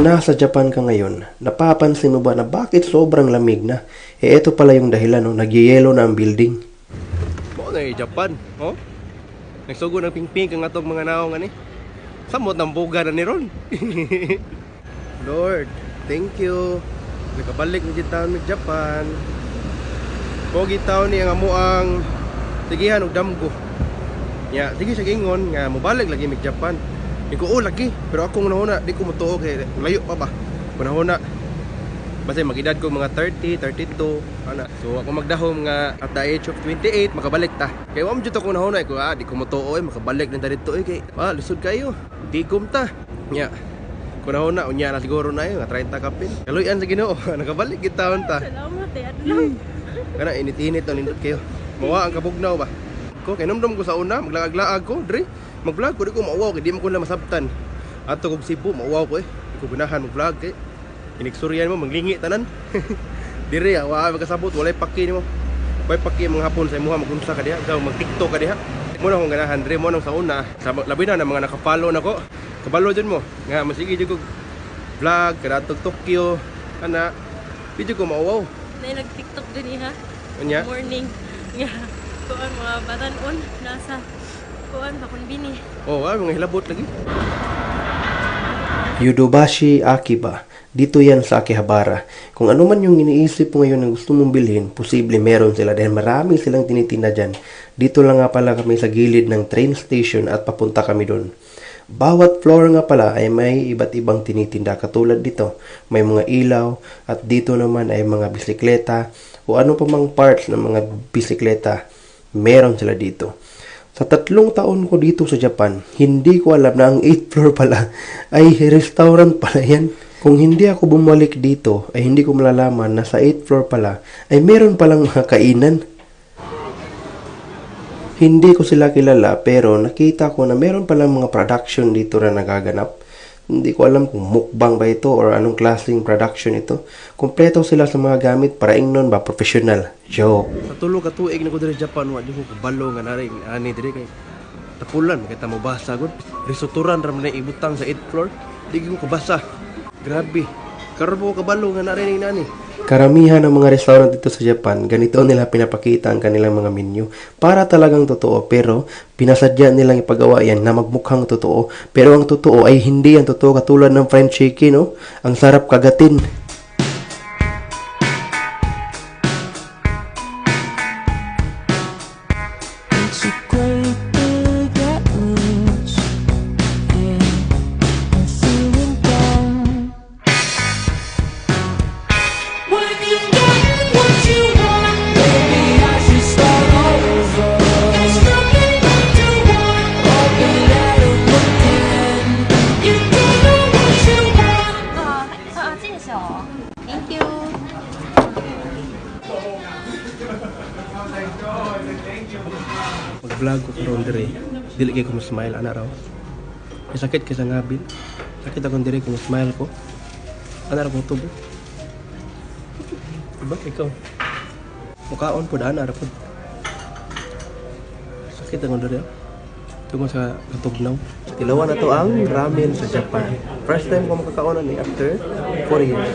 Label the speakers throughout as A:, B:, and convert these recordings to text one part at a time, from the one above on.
A: Kung nasa Japan ka ngayon, napapansin mo ba na bakit sobrang lamig na? Eh eto pala yung dahilan, no? Nagyayelo na ang building.
B: Mao na Japan, oh. Nagsugo ng pingping kang atong mga naong ani. Samot ng buga na ni ron. Lord, thank you. Nakabalik na taon mig Japan. Pogi taon ni ang amuang sigihan og damgo. Nya, sige siya ingon nga mobalik lagi mig Japan. Di ko, oh, lagi, pero akong nahuna di ko motuo kay layo pa ba. Panahona basta mag-edad ko mga 30, 32, ana. So ako magdahom nga at the age of 28 makabalik ta. Kay wa man jud ako nahuna ko, di ko motuo eh, makabalik na ta didto eh kay lisod kayo. Tigom ta. Nya. Kunahuna unya na siguro na eh, mga 30 kapin. Kaluy-an sa Ginoo, nakabalik gid taon ta.
C: Salamat eh. Adlaw.
B: Kana init-init to nindot kayo. Mawa ang kabugnaw ba. Ko kay numdum ko sa una, maglaag-laag ko dre. Mag-vlog ko di ko mauwaw kay di man ko na masabtan. Ato kog Cebu mauwaw ko eh. Di ko ganahan mag-vlog kay iniksuryan mo manglingi tanan. Dire wa magkasabot, walay paki nimo. Walay paki mga hapon sa imuha magunsa ka diha, gaw mag-TikTok ka diha. Mo na akong ganahan dre mo nang sa una, sa labi na mga naka-follow nako. Kabalo jud mo nga masige jud kog vlog kadtong Tokyo ana. Di jud ko mauwaw.
C: Nay nag-TikTok din ha.
B: Unya?
C: Morning. Nga kuan mga batanon nasa kuan ba konbini.
B: Oh, mga hilabot lagi.
A: Yodobashi Akiba. Dito yan sa Akihabara. Kung ano man yung iniisip mo ngayon na gusto mong bilhin, posible meron sila dahil marami silang tinitinda dyan. Dito lang nga pala kami sa gilid ng train station at papunta kami doon. Bawat floor nga pala ay may iba't ibang tinitinda katulad dito. May mga ilaw at dito naman ay mga bisikleta o ano pa mang parts ng mga bisikleta. Meron sila dito. Sa 3 taon ko dito sa Japan, hindi ko alam na ang 8th floor pala ay restaurant pala yan. Kung hindi ako bumalik dito, ay hindi ko malalaman na sa 8th floor pala ay meron palang mga kainan. Hindi ko sila kilala pero nakita ko na meron palang mga production dito na nagaganap. Hindi ko alam kung mukbang ba ito or anong klaseng production ito. Kompleto sila sa mga gamit para ingnon ba professional. Joke.
B: Sa 3 ka tuig na ko diri sa Japan, wa jud ko kabalo nga nari ani diri kay tapulan kay ta mobasa gud. Risuturan ra man na ibutang sa 8th floor. Di gyud ko kabasa. Grabe. Karon po ko kabalo nga nari ning nani.
A: Karamihan ng mga restaurant dito sa Japan, ganito nila pinapakita ang kanilang mga menu. Para talagang totoo, pero pinasadya nilang ipagawa yan na magmukhang totoo. Pero ang totoo ay hindi ang totoo katulad ng fried chicken, no? Ang sarap kagatin.
D: It's a great big atlas, and I'm feeling down. When you get what you want, maybe I should start over. There's nothing left to want. I'll be at 'em again. You don't know what you want.
C: あ、あっちでしょ。Thank you.
B: Mag-vlog ko karon diri. Dili kay ko mo-smile ana raw. May sakit kay sa ngabin. Sakit akong diri kung smile ko. Ana ra ko tubo. Diba ikaw? Mukaon po ana ra po. Sakit akong diri. Tungkol sa katugnaw. Tilawan na to ang ramen sa Japan. First time ko makakaon ani after 4 years.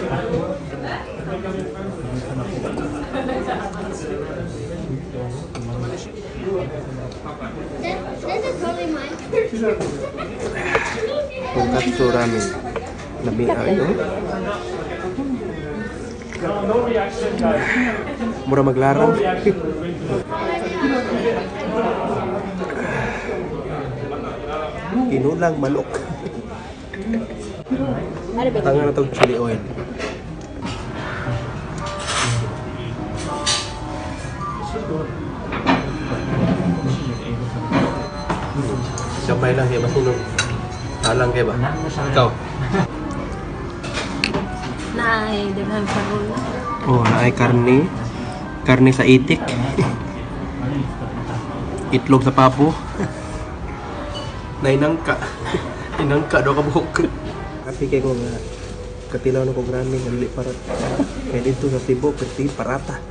E: This is totally mine.
B: Tonkatsu ramen. Labi ay no? Mura maglarang. Kinulang manok. Tanga na tong chili oil. Gamay lang kay masunog. Alang kay ba? Ikaw.
C: Nay, daghan karon.
B: Oh, naay karne. Karne sa itik. Itlog sa pabo. Nainangka. Inangka daw kabuhok. Happy kay ko nga katilaw na kog ramen nga dili parat. Kay dito sa Cebu perti parata.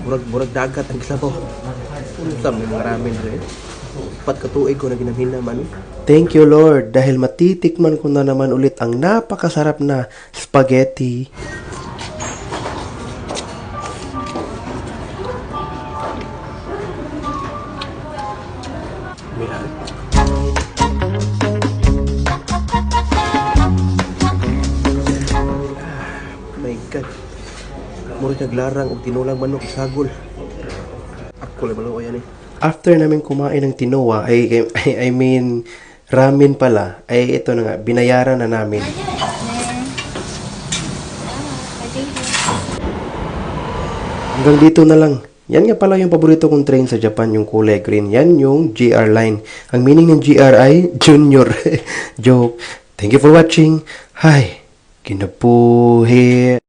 B: Murag murag dagat ang sabaw. Unsa may mga ramen re. 4 ka tuig ko na ginamhina man.
A: Thank you, Lord, dahil matitikman ko na naman ulit ang napakasarap na spaghetti.
B: My God. Mura naglarang og tinulang manok sagol. Ako lang malo yan eh.
A: After namin kumain ng tinoa, ay, I mean, ramen pala, ay ito na nga, binayaran na namin.
C: Thank you.
A: Hanggang dito na lang. Yan nga pala yung paborito kong train sa Japan, yung kulay green. Yan yung JR line. Ang meaning ng JR ay junior. Joke. Thank you for watching. Hi. Kinabuhi.